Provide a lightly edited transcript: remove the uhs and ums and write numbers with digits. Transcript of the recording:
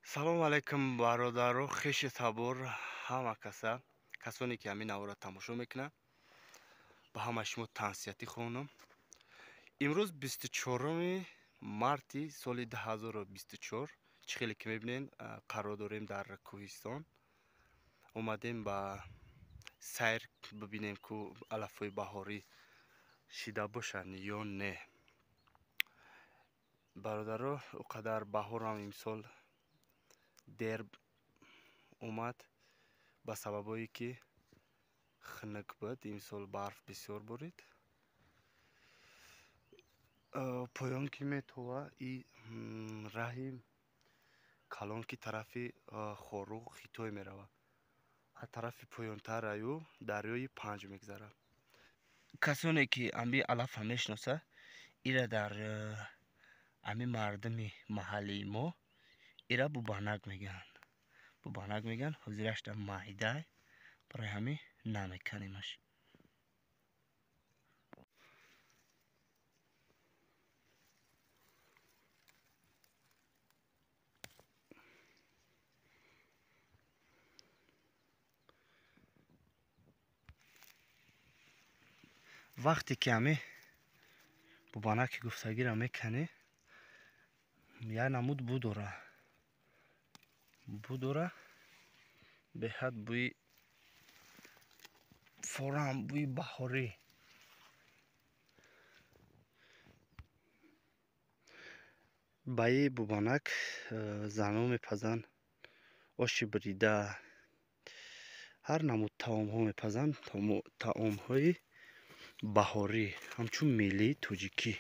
Салому алайкум, бародаро, хеши табор, ҳама каса, касоне ки ҳамин навора тамошо мекунанд, ба ҳамаи шумо тансиҳатӣ хонам. Имрӯз 24 марти соли 2024, чӣ хеле ки мебинед, қарор дорем дар кӯҳистон. Омадем ба сайр, бибинем ку алафҳои баҳорӣ шида бошанд ё не. Бародаро, о қадар баҳорам имсол дер омад, ба сабабое ки хунук буд, имсол барф бисёр борид. Поён ки метова, и раҳи калон ки тарафи Хоруғ, Хитой меравад. Аз тарафи поёнтар аю дарёи Панҷ мегзарад. Касоне ки амби алафа мешиносад, ира дар ами мардуми маҳаллии мо ира бубанак мегӯянд. Бубанак мегӯянд, ҳозирашда майдай, барои ҳамин намеканимаш. Вақте ки ами бубанаки гуфтагиро меканӣ, як намуд бу дора. Бу дора, беҳад бӯи форам, бӯи баҳорӣ. Ба и бубанак занон мепазанд, оши бирида, ҳар намуд таомҳо мепазанд, таомҳои баҳорӣ, ҳамчун миллии тоҷикӣ.